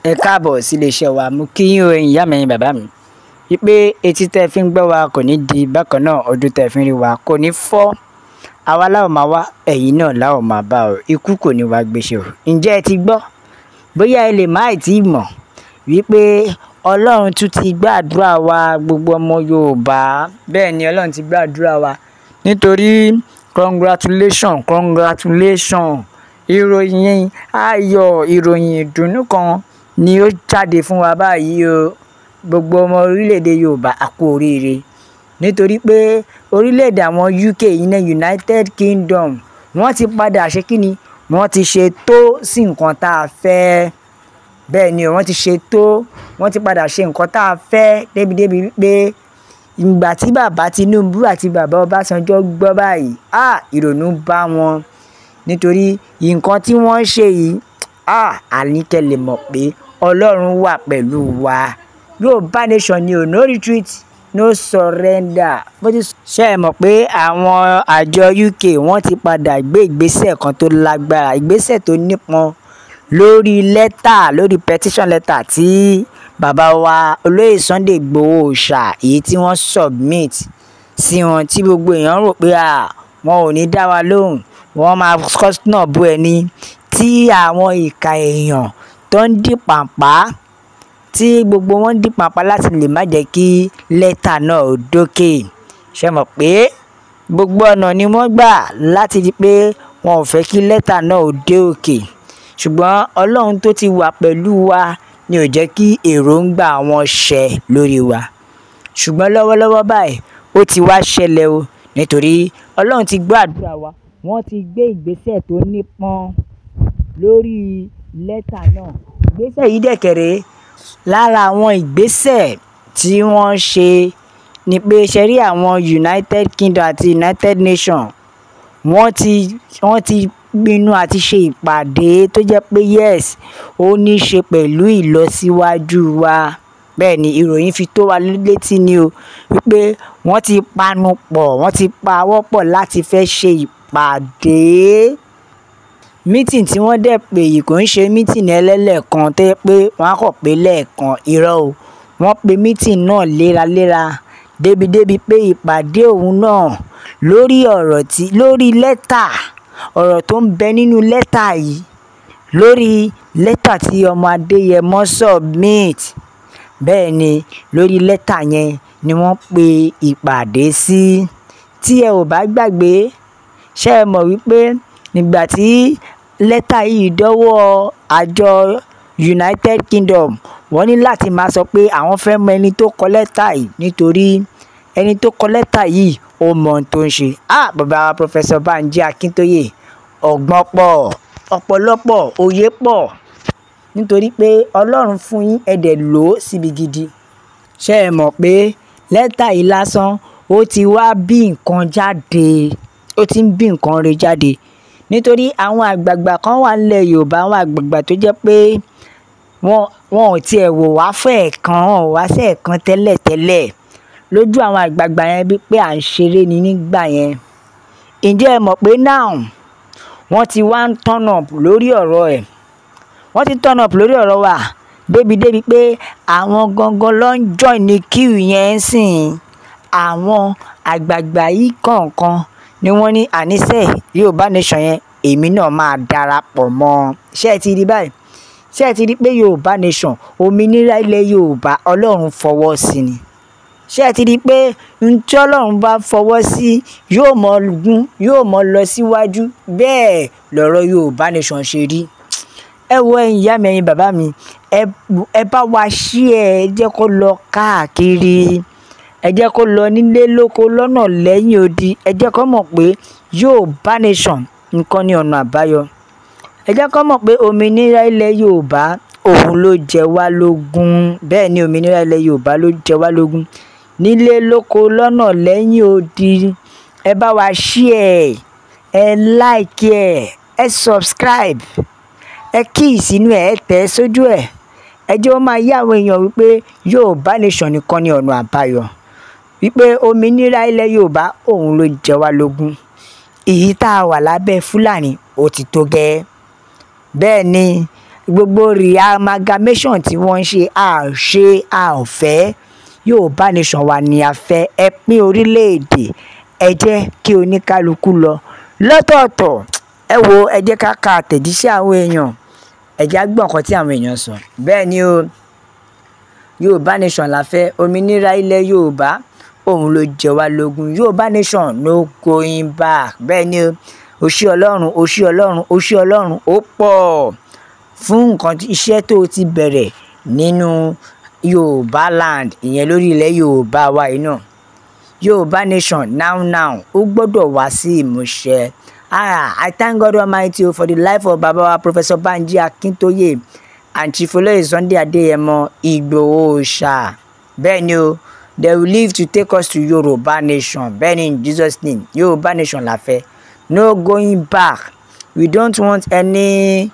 Ẹ káàbọ̀ sí iléeṣẹ́ wa. Mo kí yín o, ẹ̀yin ìyá mi, ẹ̀yin bàbá mi, wípé etí tẹ́ fi ń gbọ́ wa kò ní di bákan náà, ojú tẹ́ fi ń rí wa kò ní fọ́. Àwa láò máa wá, ẹ̀yin náà láò máa bá o. Ikú kò ní wá gbéṣẹ́ o. Ǹjẹ́ ẹ ti gbọ́? Bóyá ẹ lè má ì tí mọ̀ wípé Ọlọ́run tún ti gbàdúrà wa, gbogbo ọmọ Yorùbá. Bẹ́ẹ̀ ni, Ọlọ́run ti gbàdúrà wa. Nítorí congratulation, congratulation, ìròyìn ayọ̀, ìròyìn ìdùnnú kan ni ó jáde fún wa báyìí o. Gbogbo ọmọ orílẹ̀-èdè Yorùbá, a kú oríire. Nítorí pé orílẹ̀-èdè àwọn UK, ìyẹn United Kingdom, wọ́n ti padà ṣe kíni? Wọ́n ti ṣe tó sí nǹkan tá a fẹ́. Bẹ́ẹ̀ ni, wọ́n ti ṣe tó, wọ́n ti padà ṣe nǹkan tá a fẹ́ débi-débi wípé ìgbà tí bàbá Tinubu àti bàbá Ọbásanjọ́ gbọ́ báyìí, ah, ìrònú bá wọn. Nítorí nǹkan tí wọ́n ṣe yìí, ah, àní kẹ́ lè mọ̀ pé Ọlọ́run wà pẹ̀lú wa. Yorùbá nation ni o, no retreat, no surrender. Bó ti ṣe, ẹ mọ̀ pé àwọn àjọ UK wọ́n ti padà gbé ìgbésẹ̀ kan tó lágbára, ìgbésẹ̀ tó nípọn lórí lẹ́tà, lórí petition letter tí bàbá wa olóyè Sunday Igboho Òòṣà, èyí tí wọ́n submit sí wọn, tí gbogbo èèyàn rò pé à wọn ò ní dá wa lóhùn, wọ́n máa kọ́sínà bú ẹni tí àwọn ìka èèyàn tó ń dì pàǹpá, tí gbogbo wọn ń dì pàǹpá láti lè má jẹ́ kí lẹ́tà náà ó dókè. Ṣé mọ̀ pé gbogbo ọ̀nà ni wọ́n gbà láti rí pé wọn ò fẹ́ kí lẹ́tà náà ó dé òkè? Ṣùgbọ́n Ọlọ́run tó ti wà pẹ̀lú wa ni ò jẹ́ kí èròǹgbà wọn ṣẹ lórí wa. Ṣùgbọ́n lọ́wọ́lọ́wọ́ báyìí, ó ti wá ṣẹlẹ̀ o. Nítorí Ọlọ́run ti gbọ́ àdúrà wa, wọ́n ti gbé ìgbésẹ̀ tó nípọn lórí lẹ́tà náà. Ìgbésẹ̀ yìí dẹ̀kẹ̀rẹ́, lára àwọn ìgbésẹ̀ tí wọ́n ṣe ni pé ṣe rí àwọn United Kingdom àti United Nations, wọ́n ti pinnu àti ṣe ìpàdé tó jẹ́ pé yes, ó ní í ṣe pẹ̀lú ìlọsíwájú wa. Bẹ́ẹ̀ ni, ìròyìn fi tó wa létí ni o wípé wọ́n ti panu pọ̀, wọ́n ti pawọ́pọ̀ láti fẹ́ ṣe ìpàdé. Meeting tí wọ́n dẹ̀ pè yìí kò ń ṣe meeting ẹlẹ́lẹ̀kan tó jẹ́ pé wọ́n á kọ̀ pé lẹ́ẹ̀kan. Irọ́ o. Wọ́n pe meeting náà léraléra débi-débi pé ìpàdé òun náà lórí ọ̀rọ̀ tí lórí lẹ́tà, ọ̀rọ̀ tó ń bẹ nínú lẹ́tà yìí, lórí lẹ́tà tí ọmọ Adéyẹmọ submit. Bẹ́ẹ̀ ni, lórí lẹ́tà yẹn ni wọ́n pe ìpàdé sí. Tí ẹ ò bá gbàgbé, ṣé ẹ mọ̀ wípé nígbà tí lẹ́tà yìí dọ́wọ́ àjọ United Kingdom, wọ́n ní láti máa sọ pé àwọn fẹ́ mọ ẹni tó kọ lẹ́tà yìí, nítorí ẹni tó kọ lẹ́tà yìí, ó mọ ohun tó ń ṣe. Ah, bàbá Professor Banji Akintoye, ọgbọ́n pọ̀, ọ̀pọ̀lọpọ̀ òye pọ̀, nítorí pé Ọlọ́run fún yín, ẹ dẹ̀ lò ó síbi gidi. Ṣé ẹ mọ̀ pé lẹ́tà yìí lásán ó ti wá bí nǹkan jáde, ó ti ń bí nǹkan re jáde? Nítorí àwọn àgbààgbà kan wà nílẹ̀ Yorùbá, àwọn àgbààgbà tó jẹ́ pé wọn ò tiẹ̀ wò wá fẹ́ẹ̀kan, wọn ò wá sẹ́ẹ̀kan tẹ́lẹ̀tẹ́lẹ̀. Lójú àwọn àgbààgbà yẹn, bí pé à ń ṣeré ni nígbà yẹn. Ǹjẹ́ ẹ mọ̀ pé now wọ́n ti wá ń turn up lórí ọ̀rọ̀ ẹ̀? Wọ́n ti turn up lórí ọ̀rọ̀ wa débi-débi pé àwọn gangan ló ń join ní queue yẹn sìn. Àwọn àgbààgbà yìí kọ̀ọ̀kan ni wọ́n ní àníṣe Yorùbá nation yẹn, èmi náà máa darapọ̀ mọ́. Ṣé ẹ ti rí báyìí? Ṣé ẹ ti rí pé Yorùbá nation, òmìnira ilẹ̀ Yorùbá, Ọlọ́run fọwọ́ sí ni? Ṣé ẹ ti rí pé ohun tí Ọlọ́run bá fọwọ́ sí yóò mọ gún, yóò mọ lọ síwájú? Bẹ́ẹ̀ lọ̀rọ̀ Yorùbá nation ṣe rí. Ẹ wo, ẹ̀yin ìyá mi, ẹ̀yin bàbá mi, ẹ bá wa share ẹ, jẹ́ kó lọ káàkiri, ẹ jẹ́ kó lọ nílé, lóko, lọ́nà, lẹ́yìn odi. Ẹ jẹ́ kó mọ̀ pé Yorùbá nation nìkan ni ọ̀nà àbáyọ. Ẹ jẹ́ kó mọ̀ pé òmìnira ilẹ̀ Yorùbá òun ló jẹ wá lógún. Bẹ́ẹ̀ ni, òmìnira ilẹ̀ Yorùbá ló jẹ wá lógún, nílé, lóko, lọ́nà, lẹ́yìn odi. Ẹ bá wa share ẹ, like ẹ, ẹ subscribe, ẹ kí sínú ẹ, ẹ tẹ̀ ẹ́ sójú ẹ. Ẹ jẹ́ ó máa yé àwọn èèyàn wípé Yorùbá nation nìkan ni ọ̀nà àbáyọ, wípé òmìnira ilẹ̀ Yorùbá òun ló jẹ wá lógún. Èyí tá a wà lábẹ́ Fúlàní, ó ti tó gẹ́. Bẹ́ẹ̀ ni. Gbogbo re-amalgamation tí wọ́n ń ṣe, a ò ṣe, a ò fẹ́. Yorùbá nation wa ni a fẹ́. Ẹ pín orílẹ̀-èdè, ẹ jẹ́ kí oníkálukú lọ lọ́tọ̀ọ̀tọ̀. Ẹ wo, ẹ jẹ́ ká ka àtẹ̀jíṣẹ́ àwọn èèyàn, ẹ jẹ́ á gbọ́ nǹkan tí àwọn èèyàn sọ. Bẹ́ẹ̀ ni o, Yorùbá nation la fẹ́. Òmìnira ilẹ̀ Yorùbá òun ló jẹ wá lógún. Yorùbá nation, no going back. Bẹ́ẹ̀ ni o, o ṣé Ọlọ́run, o ṣé Ọlọ́run, o ṣé Ọlọ́run, ó pọ̀ fún nǹkan iṣẹ́ tó ti bẹ̀rẹ̀ nínú Yorùbá land, ìyẹn lórí ilẹ̀ Yorùbá wa yìí náà. Yorùbá nation now now, ó gbọ́dọ̀ wá sí ìmúṣẹ. Ah, I thank God Almighty for the life of Baba wa Professor Banji Akintoye and Chief Olóyè Sunday Adeyemo Igboho Òòṣà. Bẹ́ẹ̀ ni o, they will live to take us to Yorùbá nation. Bẹ́ẹ̀ ni, in Jesus name, Yorùbá nation la fẹ́. No going back. We don't want any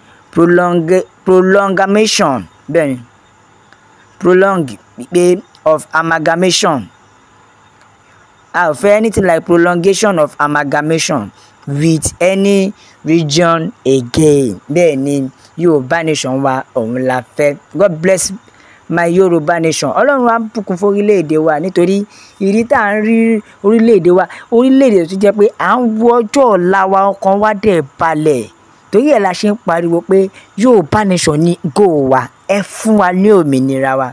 prolongation. Bẹ́ẹ̀ ni, prolong pé of amalgamation. A ò fẹ́ anything like prolongation of amalgamation with any region again. Bẹ́ẹ̀ ni, Yorùbá nation wa òun la fẹ́. God bless my Yorùbá nation. Ọlọ́run á bùkún fún orílẹ̀-èdè wa, nítorí ìrí tá à ń rí orílẹ̀-èdè wa, orílẹ̀-èdè tó jẹ́ pé à ń wo ọjọ́ ọ̀la wa, ọkàn wa dẹ̀ balẹ̀. Torí ẹ̀ la ṣe ń pariwo pé Yorùbá nation ní go wa, ẹ fún wa ní òmìnira wa.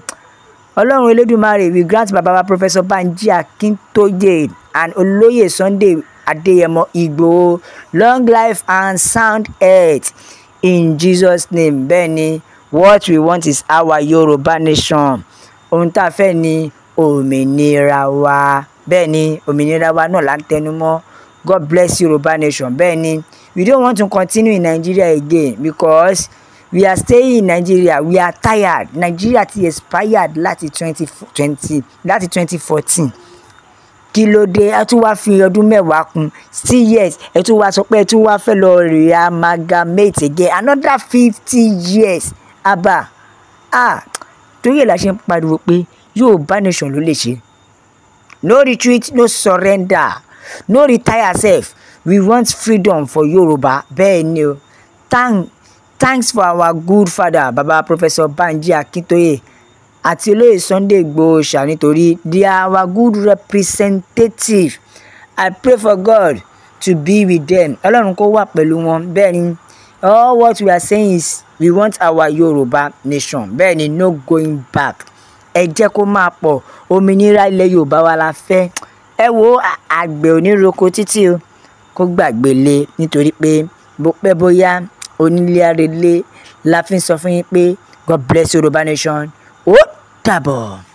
Ọlọ́run Elédùmarè will grant Baba wa Professor Banji Akintoye and Olóyè Sunday Adeyemo Igboho long life and sound health in Jesus name. Bẹ́ẹ̀ ni, what we want is our Yorùbá nation. Ohun tá a fẹ́ ni òmìnira wa. Bẹ́ẹ̀ ni, òmìnira wa náà là ń tẹnu mọ́. God bless Yorùbá nation. Bẹ́ẹ̀ ni, we don't want to continue in Nigeria again because we are staying in Nigeria, we are tired. Nigeria ti expired láti 2020, láti 2014. Kí ló dé ẹ tún wá fi ọdún 10 kún? Still yes, ẹ tún wá sọ pé ẹ tún wá fẹ́ lọ re-amalgamate again another 50 years. Abba, ah, torí ẹ̀ la ṣe ń pariwo pé Yorùbá nation ló lè ṣe. No retreat, no surrender, no retire sef. We want freedom for Yorùbá. Bẹ́ẹ̀ ni o. Thanks for our good father, Baba Professor Banji Akintoye àti Olóyè Sunday Igboho Òòṣà, nítorí they are our good representative. I pray for God to be with them. Ọlọ́run kó wà pẹ̀lú wọn. Bẹ́ẹ̀ ni, all what we are saying is we want our Yorùbá nation. Bẹ́ẹ̀ ni, no going back. Ẹ jẹ́ kó máa pọ̀. Òmìnira ilẹ̀ Yorùbá wa la fẹ́. Ẹ wo, àgbẹ̀ oníroko títí o kó gbàgbé lé, nítorí pé bó pẹ́ bóyá, onílé arelé. La fi ń sọ fún yín pé God bless Yorùbá nation. Ó dàbọ̀.